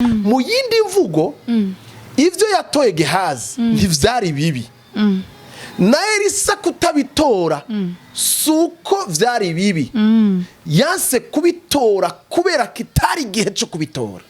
Mu yindi mvugo, ibyo yatoye Gehazi ntivyari bibi, na Elisa kutabitora si uko vyari bibi. Yanse kubitora kubera kitari igihe cyo kubitora.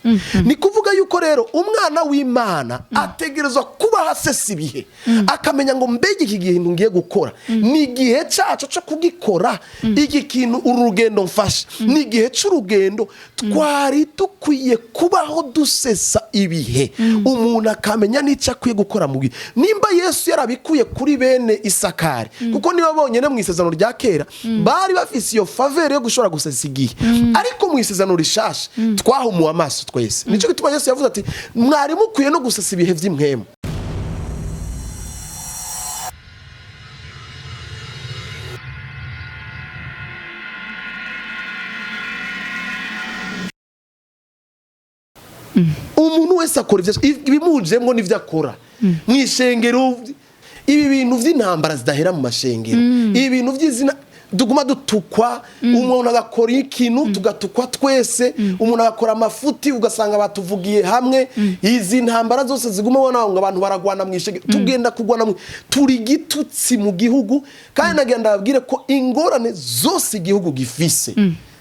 Ni kuvuga yuko rero umwana w'Imana ategerezwa kuba asesa ibihe, akamenya ngo mbega iki kintu ngiye gukora ni igihe cyacu cyo kugikora? Iki kintu, uru rugendo mfashe, ni igihe cy'urugendo? Twari dukwiye kubaho dusesa ibihe, umuntu akamenya n'icyo akwiye gukora mu gihe. Nimba Yesu yarabikuye kuri bene Isakari, kuko niba bonyine mu Isezerano rya Kera bari bafise iyo faveur yo gushobora gusesa igihe, ariko mu Isezerano Rishasha twahumuwe amaso twese. Nicyo gituma Yesu yavuze ati: "Mwari mukwiye no gusesa ibihe by'impwemu." Umuntu wese akora ibyo ibimujemwo n'ibyo akora mu ishengero. Ibi bintu by'intambara zidahera mu mashengero, ibi bintu by'izina tuguma dutukwa, umuntu agakora ikintu tugatukwa twese, umuntu agakora amafuti ugasanga batuvugiye hamwe. Izi ntambara zose ziguma ubona ngo abantu baragwana mu ishengero, tugenda kugwana mu turi igitutsi mu gihugu. Kandi nagira ndababwire ko ingorane zose igihugu gifise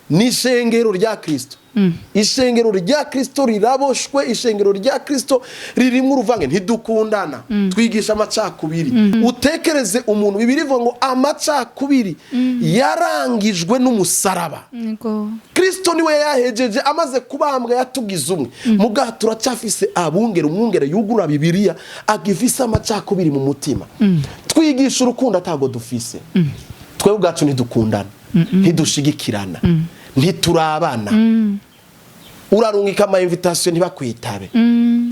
ni ishengero rya Kristo. Ishengero rya Kristo riraboshwe, ishengero rya Kristo ririmo uruvange, ntidukundana, twigisha amacakubiri. Utekereze umuntu, Bibiliya ivuga ngo amacakubiri yarangijwe n'umusaraba. Kristo niwe yayahejeje amaze kubambwa, yatugize umwe. Mugaha turacyafise abungere, umwungere yugura Bibiliya agifise amacakubiri mu mutima. Twigisha urukundo atago dufise twebwe ubwacu, ntidukundana, ntidushigikirana, ntiturabana. Urarungika ama invitation ntibakwitabe.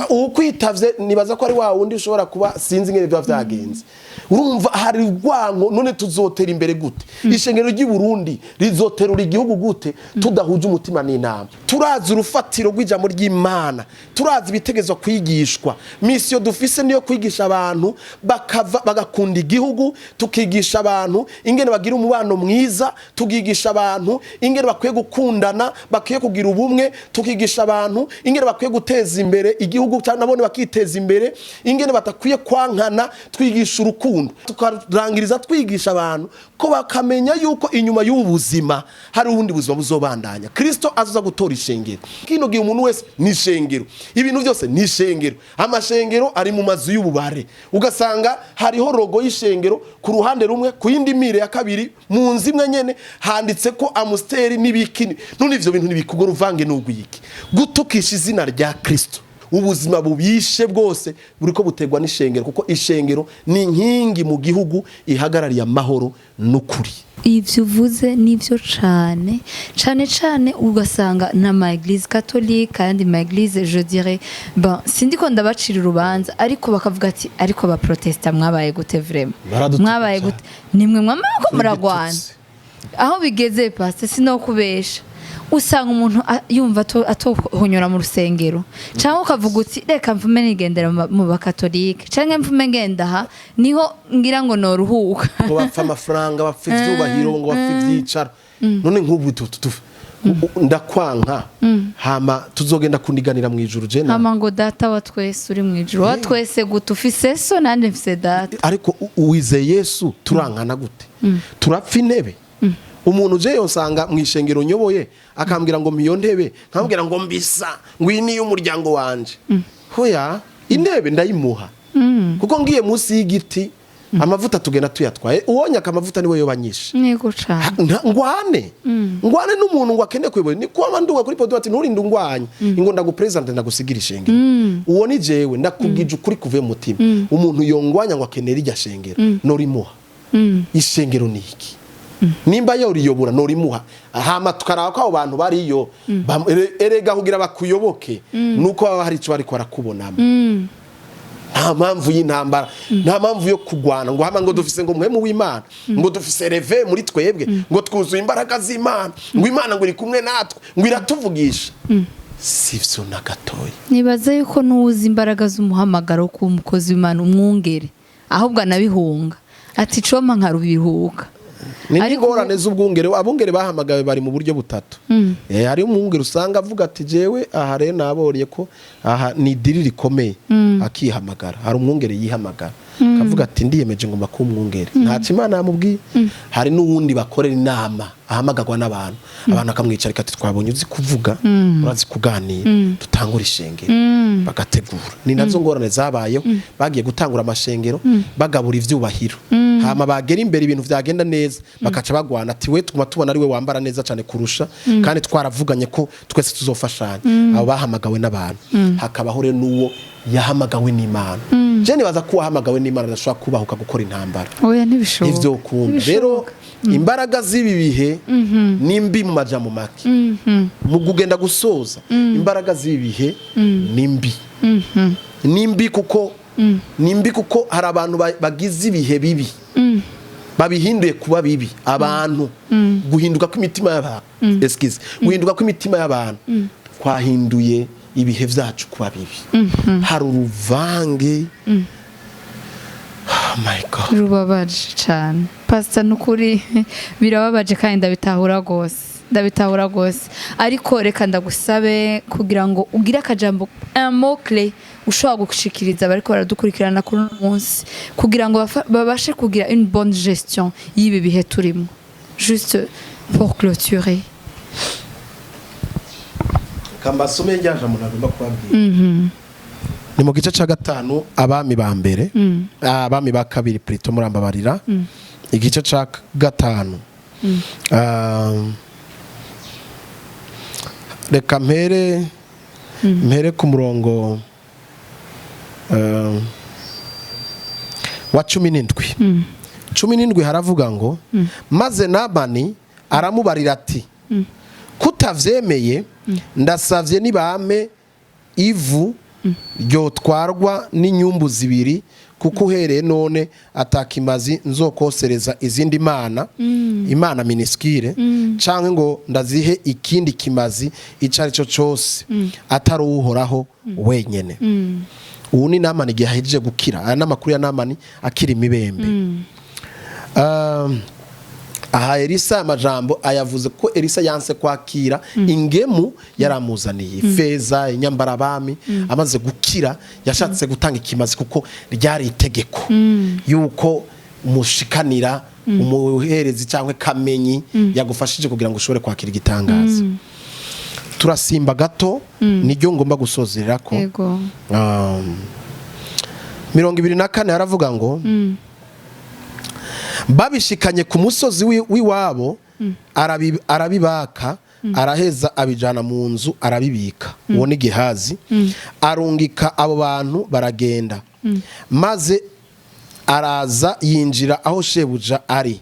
Ukwitavye nibaza ko ari wa wundi ushobora kuba sinzi ingene biba vyagenze. Urumva hari urwango. None tuzotera imbere gute? Ishengero ry'i Burundi rizoterura igihugu gute tudahuje umutima n'inama? Turazi urufatiro rw'ijambo ry'Imana, turazi ibitegezwa kwigishwa. Mission dufise niyo kwigisha abantu bakava bagakunda igihugu, tukigisha abantu ingene bagira umubano mwiza, tukigisha abantu ingene bakwiye gukundana, bakwiye kugira ubumwe, tukigisha abantu ingene bakwiye guteza imbere igihugu cyangwa nabone bakiteza imbere, ingene batakwiye kwankana. Twigisha urukundo, tukarangiriza twigisha abantu ko bakamenya yuko inyuma y'ubu buzima hari ubundi buzima buzobandanya, Kristo azoza gutora ishengero. Kino gihe umuntu wese ni ishengero, ibintu byose ni ishengero. Amashengero ari mu mazu y'ububare, ugasanga hariho logo y'ishengero ku ruhande rumwe, ku yindi mire ya kabiri mu nzu imwe nyene handitse ko Amstel n'ibikini. None ivyo bintu nibikugo uruvange n'ugwiki gutukisha izina rya Kristo. Ubuzima bubishe bwose buriko buterwa n'ishengero, kuko ishengero ni inkingi mu gihugu ihagarariye amahoro n'ukuri. Ivyo uvuze nivyo cane cane cane. Ugasanga na ma église catholique kandi ma église, je dirais, bon, sindiko ndabacira urubanza, ariko bakavuga ati: "Ariko ba protesta mwabaye gute vraiment?" Baradutuka Mwabaye cyane. gute? Nimwe mwama ko muragwana. Igitutsi. Aho bigeze, pastor, sinokubesha, usanga umuntu yumva atohonyora mu rusengero, cyangwa ukavuga uti: "Reka mvume nigendera mu bakatolike, cyangwa mvume ngenda aha, niho ngira ngo noruhuka." Ngo bapfa amafaranga, bapfa ivyubahiro, ngo bapfa ivyicaro. None nk'ubu ndakwanka, hama tuzogenda kuniganira mu ijuru je nawe? Hama ngo: "Data wa twese uri mu ijuru." Wa twese gute? Ufise so nanjye mfise data. Ariko uwizeye Yesu turankana gute? Turapfa intebe. Umuntu uje yosanga mu ishengero nyoboye akambwira ngo mpiyo ntebe, nkambwira ngo mbisa, ngo iyi niyo umuryango wanje. Hoya, intebe ndayimuha, kuko ngiye munsi y'igiti amavuta tugenda tuyatwaye. Uwonyaka amavuta niwe yoba nyinshi. Yego cane. Ngwane ngwane n'umuntu ngo akende kuyobora, ni kuba nduga kuri podium ati: "Nturinde ungwanye, ngo ndagupresente, ndagusigira ishengero." Uwo ni jewe ndakubwije ukuri kuvuye mu mutima. Umuntu yongwanya ngo akenera irya shengero, norimuha. Ishengero ni iki? Nimba yoriyobora norimuha, hama tukaraba ko abo bantu bariyo erega kugira bakuyoboke nuko baba hari icyo bariko barakubonamo. Nta mpamvu y'intambara, nta mpamvu yo kugwana ngo hama ngo dufise ngo mwemu w'Imana, ngo dufise reve muri twebwe, ngo twuzuye imbaraga z'Imana, ngo Imana ngo iri kumwe natwe, ngo iratuvugisha. Si vyo na gatoya. Nibaza yuko n'uwuzi imbaraga z'umuhamagaro wo kuba umukozi w'Imana, umwungere, ahubwo anabihunga, ati: "Coma nkarubihuka." Ni Ariko n'ingorane z'ubwungere. Abungere bahamagawe bari mu buryo butatu. Hari umwungere usanga avuga ati: "Jewe aha rero nabonye ko aha ni idiri rikomeye," akihamagara. Hari umwungere yihamagara akavuga ati: "Ndiyemeje, ngomba kuba umwungere," ntacyo Imana yamubwiye. Hari n'uwundi bakorera inama, ahamagarwa n'abantu, abantu bakamwicarika ati: "Twabonye uzi kuvuga, urazi kuganira, dutangure ishengero." Bagategura. Ni nazo ngorane zabayeho. Bagiye gutangura amashengero, bagabura ivyubahiro, hama bagera imbere ibintu vyagenda neza, bakaca bagwana ati: "We tuguma tubona ari we wambara neza cyane kurusha, kandi twaravuganye ko twese tuzofashanya." Abo bahamagawe n'abantu. Hakabaho rero n'uwo yahamagawe n'Imana. Je nibaza ko uwahamagawe n'Imana adashobora kubahuka gukora intambara. Oya, ntibishoboka. Ivyo ukunda rero, imbaraga z'ibi bihe ni mbi. Mu majambo make, mu kugenda gusoza, imbaraga z'ibi bihe ni mbi. Ni mbi kuko ni mbi, kuko hari abantu bagize ibihe bibi, babihinduye kuba bibi. Abantu, guhinduka kw'imitima y'abantu, excuse, guhinduka kw'imitima y'abantu kwahinduye ibihe vyacu kuba bibi. Hari uruvange. Oh my God! Rubabaje cyane, pasita, nukuri birababaje kandi ndabitahura rwose, ndabitahura rwose. Ariko reka ndagusabe kugira ngo ugire akajambo, un mot clé ushobora gushikiriza abariko baradukurikirana kuri uno munsi, kugira ngo babashe kugira une bonne gestion y'ibi bihe turimo, juste pour clôturer. Kambasome rya jambo nagomba kubabwira. Ni mu gice cya gatanu, Abami ba mbere, Abami ba kabiri plutôt, murambabarira, igice cya gatanu. Reka mpere ku murongo wa 17. 17 haravuga ngo: "Maze Namani aramubarira ati: 'Kutavyemeye, ndasavye nibampe ivu ryotwarwa n'inyumbu zibiri, kuko uhereye none atakimazi nzokosereza izindi mana, imana minuscule, canke ngo ndazihe ikindi kimazi ico ari cyo cose atari Uhoraho wenyene.'" Ubu ni Namani igihe ahejeje gukira. Aya ni amakuru ya Namani akira imibembe. Aha Elisa amajambo ayavuze ko Elisa yanse kwakira ingemu yaramuzaniye, ifeza, inyambarabami. Amaze gukira yashatse gutanga ikimazi, kuko ryari itegeko yuko umushikanira umuherezi cyangwa kamenyi yagufashije kugira ngo ushobore kwakira igitangaza. Turasimba gato, niryo ngomba gusozerera ko. 24 haravuga ngo: "Babishikanye ku musozi w'iwabo, arabibaka, araheza abijana mu nzu arabibika." Uwo ni Gehazi. "Arungika abo bantu baragenda, maze araza yinjira aho shebuja ari.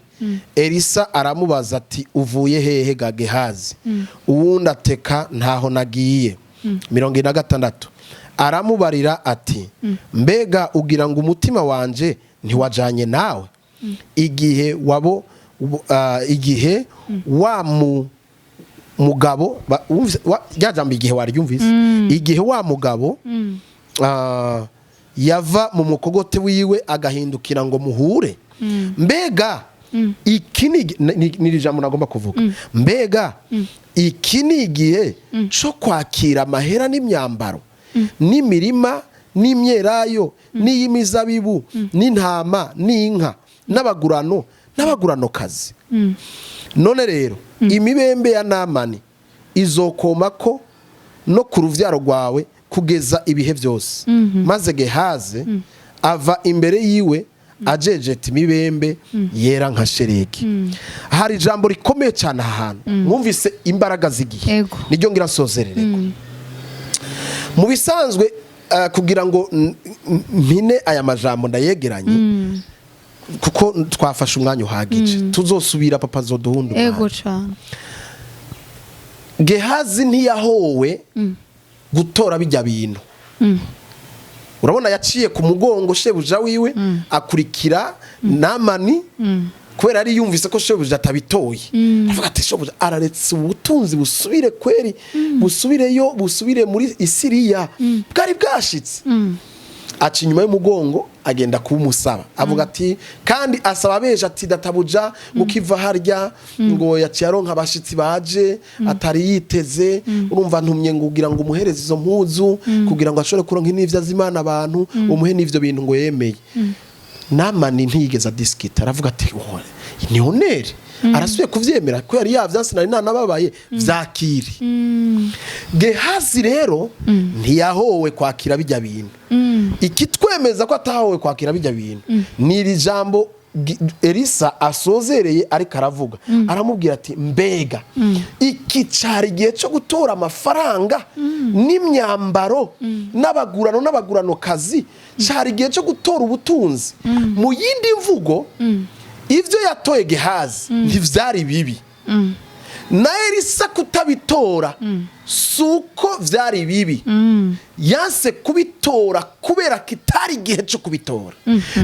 Elisa aramubaza ati: 'Uvuye hehe ga Gehazi?' Uwundi ateka: 'Ntaho nagiye.' 46, aramubarira ati: 'Mbega ugira ngo umutima wanje ntiwajanye nawe igihe wabo igihe wa mu mugabo rya jambo igihe waryumvise, igihe wa mugabo yava mu mukogote wiwe agahindukira ngo muhure? Mbega iki ni iri jambo nagomba kuvuga: mbega iki ni igihe cyo kwakira amahera n'imyambaro n'imirima n'imyelayo n'iy'imizabibu n'intama n'inka n'abagurano n'abaguranokazi? None rero imibembe ya Namani izokoma ko no ku ruvyaro rwawe kugeza ibihe byose.' Maze Gehaze ava imbere yiwe ajejeta imibembe yera nka sheregi." Hari ijambo rikomeye cyane aha hantu. Mwumvise imbaraga z'igihe. Niryo ngira nsozerereko. Mu bisanzwe, kugira ngo mpine aya majambo ndayegeranye, kuko twafashe umwanya uhagije, tuzosubira, papa zoduhunda umwanya. Ego cane. Gehazi ntiyahowe gutora bijya bintu. Urabona yaciye ku mugongo shebuja wiwe, akurikira Namani, kubera yari yumvise ko shebuja atabitoye. Avuga ati: "Shebuja araretse ubutunzi busubire kweri, busubireyo, busubire muri Isiriya bwari bwashitse." Aca inyuma y'umugongo, agenda kuwumusaba, avuga ati, kandi asaba beje ati: "Databuja ngo ukiva harya ngo yaciye aronka abashitsi baje atari yiteze, urumva ntumye ngo kugira ngo umuhereze izo mpuzu, kugira ngo ashobore kuronka n'ivyo azimana abantu, umuhe n'ivyo bintu ngo yemeye." Namani ntiyigeze adisikita, aravuga ati: "Oh, ni honneur, arasubiye kuvyemera ko yari yavyanse, nari nanababaye, vyakire." Gehazi rero ntiyahowe kwakira bijya bintu. Ikitwemeza ko atahowe kwakira bijya bintu ni iri jambo Elisa asozereye, ariko aravuga, aramubwira ati: "Mbega iki cari igihe cyo gutora amafaranga n'imyambaro n'abagurano n'abaguranokazi? Cari igihe cyo gutora ubutunzi?" Mu yindi mvugo, ibyo yatoye Gehazi ntivyari bibi, na Elisa kutabitora si uko vyari bibi. Yanse kubitora kubera kitari igihe cyo kubitora.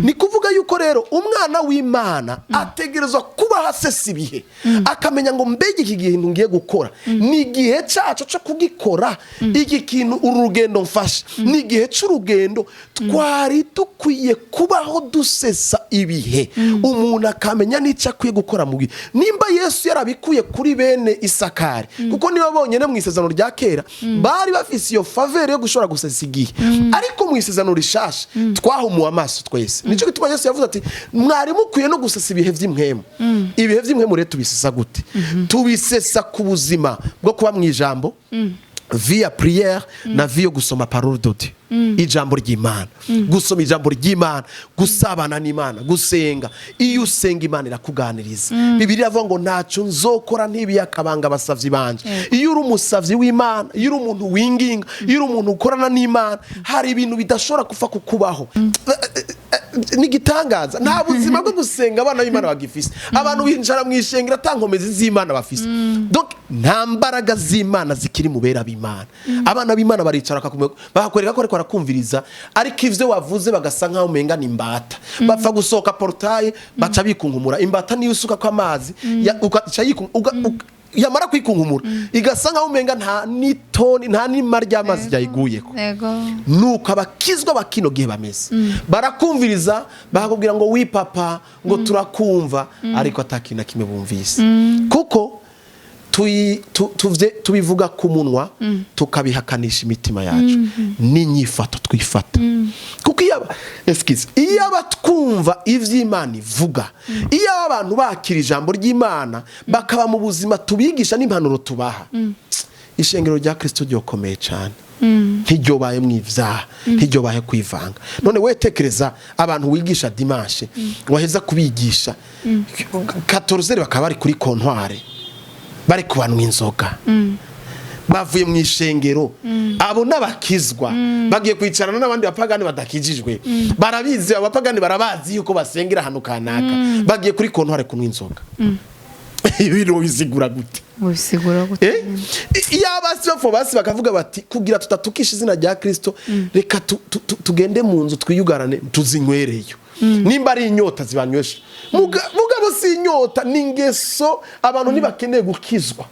Ni kuvuga yuko rero umwana w'Imana ategerezwa kuba asesa ibihe, akamenya ngo: "Mbega iki kintu ngiye gukora ni igihe cyaco cyo kugikora? Iki kintu, uru rugendo mfashe, ni igihe cy'urugendo?" Twari dukwiye kubaho dusesa ibihe, umuntu akamenya n'icyo akwiye gukora mu gihe. Nimba Yesu yarabikuye kuri bene Isakari, kuko nibo bonyine mu Isezerano rya Kera bari bafise iyo faveur yo gushobora gusesa igihe, ariko mu Isezerano Rishasha twahumuwe amaso twese. Nicyo gituma Yesu yavuze ati: "Mwari mukwiye no gusesa ibihe by'impwemu." Ibihe by'impwemu rero tubisesa gute? Tubisesa ku buzima bwo kuba mu ijambo, vie ya prière na vie yo gusoma parole de Dieu, ijambo ry'Imana, gusoma ijambo ry'Imana, gusabana n'Imana, gusenga. Iyo usenga, Imana irakuganiriza. Bibiliya iravuga ngo: "Ntacyo nzokora ntibiye akabanga abasavyi banje." Iyo uri umusavyi w'Imana, iyo uri umuntu winginga, iyo uri umuntu ukorana n'Imana, hari ibintu bidashobora kupfa kukubaho. Ni igitangaza, nta buzima bwo gusenga abana b'Imana bagifise. Abantu binjira mu ishengero ata nkomezi z'Imana bafise. Donc nta mbaraga z'Imana zikiri mu bera b'Imana. Abana b'Imana baricara bakakwereka ko ariko barakumviriza, ariko ivyo wavuze bagasa nkaho umenga ni imbata. Bapfa gusohoka portail, baca bikunkumura. Imbata niyo usuka ko amazi ugaca yamara kwikunkumura igasa nkaho umenga nta n'itoni, nta n'ima ry'amazi ryayiguyeko. Nuko abakizwa bakino gihe bameze, barakumviriza, bakakubwira ngo: "Oui papa," ngo: "Turakumva," ariko atakintu na kimwe bumvise, kuko tubivuga ku munwa, tukabihakanisha imitima yacu n'inyifato twifata. Kuko iyo excuse, iyo aba twumva ivy'Imana ivuga, iyo aba abantu bakira ijambo ry'Imana, bakaba mu buzima tubigisha n'impanuro tubaha, ishengero rya Kristo ryokomeye cyane, ntiryobaye mu ivyaha, ntiryobaye kwivanga. None we tekereza abantu wigisha dimanche, waheza kubigisha 14, bakaba bari kuri comptoir, bari kubanwa inzoga, bavuye mu ishengero. Abo n'abakizwa bagiye kwicarana n'abandi bapagani badakijijwe. Barabizi, abapagani barabazi yuko basengera ahantu kanaka, bagiye kuri comptoir kunywa inzoga. Ibintu bisigura gute? Mubisigura gute? Iyaba basi basi bakavuga bati: "Kugira tutatukisha izina rya Kristo, reka tugende mu nzu twiyugarane, tuzinywereyo, nimba ari inyota zibanywesha." Mugabo si inyota, ni ingeso. Abantu ntibakeneye gukizwa,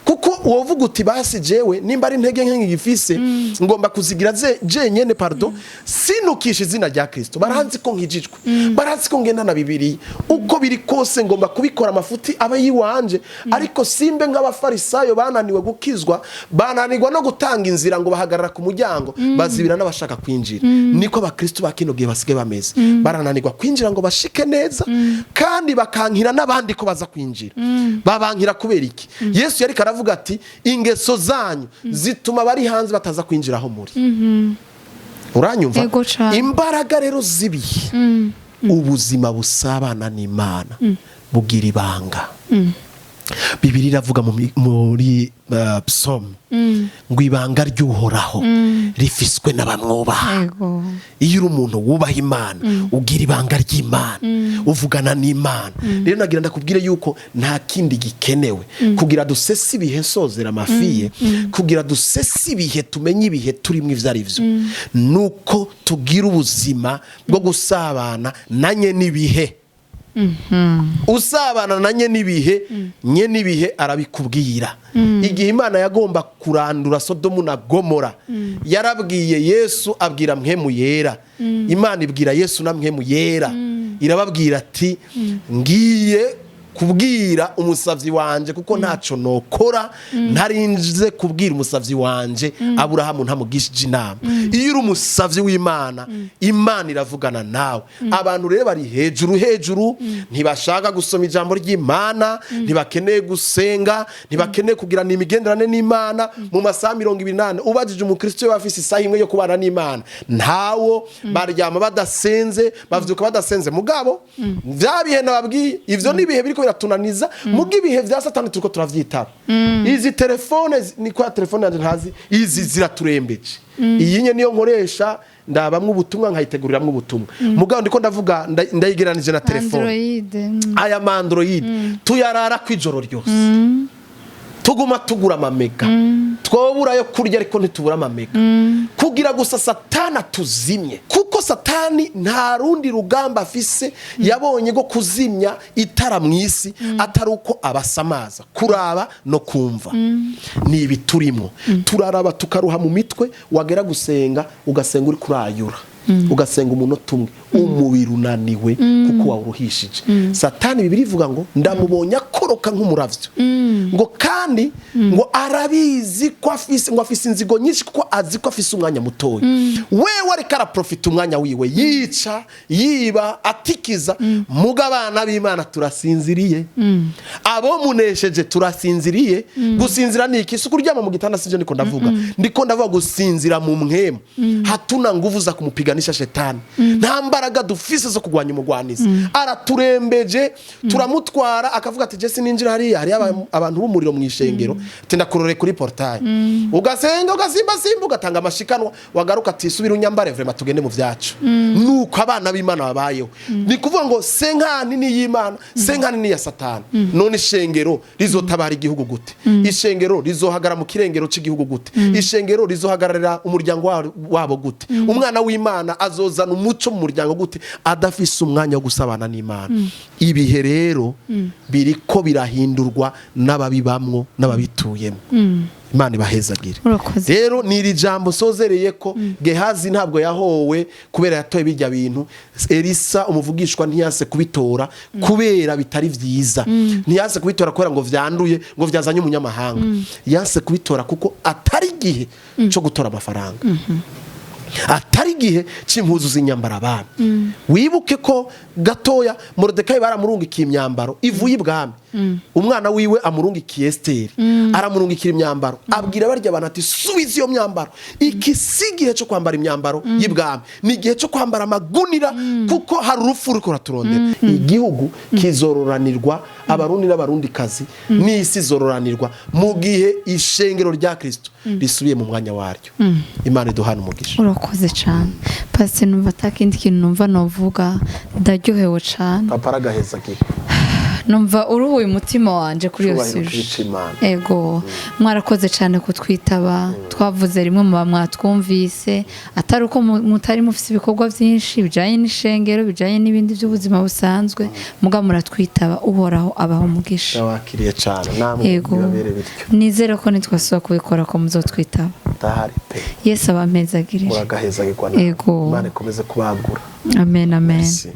kuko wovuga uti: "Basi jewe nimba ari intege nke ngifise, ngomba kuzigira jenyene, pardon, sinukisha izina rya Kristo. Baranzi ko nkijijwe, baranzi ko ngenda na Bibiliya. Uko biri kose ngomba kubikora, amafuti abe yiwanje, ariko simbe nk'abafarisayo bananiwe gukizwa, bananirwa no gutanga inzira, ngo bahagarara ku muryango, bazibira n'abashaka kwinjira." Niko abakristo ba kino gihe basigaye bameze, barananirwa kwinjira ngo bashike neza, kandi bakankira n'abandi ko baza kwinjira. Babankira kubera iki? Yesu yariko aravuga ati: "Ingeso zanyu zituma abari hanze bataza kwinjira aho muri." Uranyumva? Yego cane. Imbaraga rero z'ibihe, ubuzima busabana n'Imana bugira ibanga. Bibiliya iravuga muri Psaume ngo: "Ibanga ry'Uhoraho rifiswe n'abamwubaha." Iyo uri umuntu wubaha Imana, ugira ibanga ry'Imana, uvugana n'Imana. Rero nagira ndakubwire yuko nta kindi gikenewe kugira dusese ibihe, sozera amafiye, kugira dusese ibihe, tumenye ibihe turimo ibyo ari byo, nuko tugira ubuzima bwo gusabana nanye n'ibihe. Usabana na nye n'ibihe, nye n'ibihe arabikubwira. Igihe Imana yagomba kurandura Sodomu na Gomora, yarabwiye Yesu, abwira Mpwemu Yera. Imana ibwira Yesu na Mpwemu Yera, irababwira ati: "Ngiye kubwira umusavyi wanje, kuko ntaco nokora ntarinze kubwira umusavyi wanje Aburahamu, ntamugishije inama." Iyo uri umusavyi w'Imana, Imana iravugana nawe. Abantu rero bari hejuru hejuru, ntibashaka gusoma ijambo ry'Imana, ntibakeneye gusenga, ntibakeneye kugirana imigenderanire n'Imana mu masaha 24. Ubajije umukristo, we afise isaha imwe yo kubana n'Imana? Ntawo. Baryama badasenze, bavyuka badasenze. Mugabo vya bihe nababwiye, ivyo ni ibihe biriko biratunaniza, muga ibihe vya Satani turiko turavyitaba. Izi telefone ni kwa telefone yanje ntazi, izi ziraturembeje. Iyi nye niyo nkoresha, ndabamwe ubutumwa, nkayiteguriramwo ubutumwa. Mugabo ndiko ndavuga, ndayigeranije na telefone. Android. Aya ma Android tuyarara kw'ijoro ryose, tuguma tugura amamega. Twobura yo kurya, ariko ntitubura amamega, kugira gusa Satani atuzimye, kuko Satani nta rundi rugamba afise yabonye rwo kuzimya itara mu isi atari uko abasamaza kuraba no kumva. Ni ibi turimo turaraba, tukaruha mu mitwe. Wagera gusenga, ugasenga uri kurayura, ugasenga umunota umwe, umubiri unaniwe kuko wawuruhishije. Satani, Bibiri ivuga ngo: "Ndamubonye akoroka nk'umuravyo." Ngo kandi ngo arabizi ko afise, ngo afise inzigo nyinshi, kuko azi ko afise umwanya mutoya. Wewe ariko araprofita umwanya wiwe, yica, yiba, atikiza. Muga abana b'Imana turasinziriye, abo munesheje turasinziriye. Gusinzira ni iki? Si ukuryama mu gitanda, sivyo ndiko ndavuga. Ndiko ndavuga gusinzira mu mpwemu. Hatuna nguvu za kumupiganisha shetani, nta mbaraga dufise zo kurwanya umugwanizi. Araturembeje, turamutwara, akavuga ati: "Jesi ninjira hariya, hariyo abantu b'umuriro mu ishengero." Ati: "Ndakurore kuri portail." Ugasenga, ugasimba simba, ugatanga amashikanwa, wagaruka ati: "Subira unyambare vraiment, tugende mu vyacu." Nuko abana b'Imana babayeho. Ni kuvuga ngo cinquante ni iy'Imana, 50 ni iya Satani. None ishengero rizotabara igihugu gute? Ishengero rizohagara mu kirengero cy'igihugu gute? Ishengero rizohagararira umuryango wabo gute? Umwana w'Imana azozana umuco mu muryango gute adafise umwanya wo gusabana n'Imana? Ibihe rero biriko birahindurwa n'ababibamwo n'ababituyemo. Imana ibahezagire. Urakoze. Rero ni iri jambo nsozereye ko Gehazi ntabwo yahowe kubera yatoye bijya bintu. Elisa umuvugishwa ntiyase kubitora kubera bitari vyiza, ntiyase kubitora kubera ngo vyanduye, ngo vyazanye umunyamahanga. Yanse kubitora kuko atari igihe cyo gutora amafaranga, atari igihe cy'impuzu z'inyambara abami. Wibuke ko gatoya Morodekayi baramurungikiye imyambaro ivuye ibwami. Umwana wiwe amurungikiye, Esiteri aramurungikira imyambaro, abwira barya bantu ati: "Subiza iyo myambaro. Iki si igihe cyo kwambara imyambaro y'ibwami, ni igihe cyo kwambara amagunira, kuko hari urupfu ruriko ruraturondera." Igihugu kizororanirwa, Abarundi n'Abarundikazi n'isi izororanirwa mu gihe ishengero rya Kristo risubiye mu mwanya waryo. Imana iduhana umugisha. Urakoze cyane, Pastor. Numva atakindi kintu numva novuga, ndaryohewe cyane. Papa aragahezagire. Numva uruhuye umutima wanje kuri iyo Cyubahiro sujet. kwica Imana. Ego, mwarakoze cyane kutwitaba. Twavuze rimwe muba mwatwumvise, atari uko mutari mufite ibikorwa byinshi bijyanye n'ishengero, bijyanye n'ibindi by'ubuzima busanzwe, muga muratwitaba. Uhoraho abaho umugisha. Ndabakiriye cyane namwe. Yego. Bibabere bityo. Nizere ko nitwasubira kubikora ko muzotwitaba. Ndahari pe. Yesu abampezagirire. Muragahezagirwa nawe. Yego. Imana ikomeze kubagura. Amen, amen. Merci.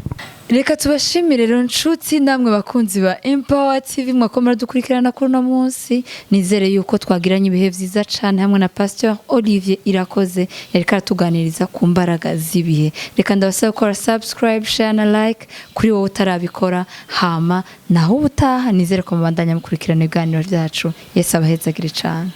Reka tubashimire rero, nshuti namwe bakunzi ba Empower TV mwakomera dukurikirana kuri uno munsi. Nizere yuko twagiranye ibihe vyiza cane hamwe na Pasteur Olivier Irakoze, yariko aratuganiriza ku mbaraga z'ibihe. Reka ndabasaba gukora subscribe, share na like kuri wowe utarabikora. Hama naho ubutaha, nizere ko mubandanya mukurikirana ibiganiro vyacu. Yesu abahezagire cane.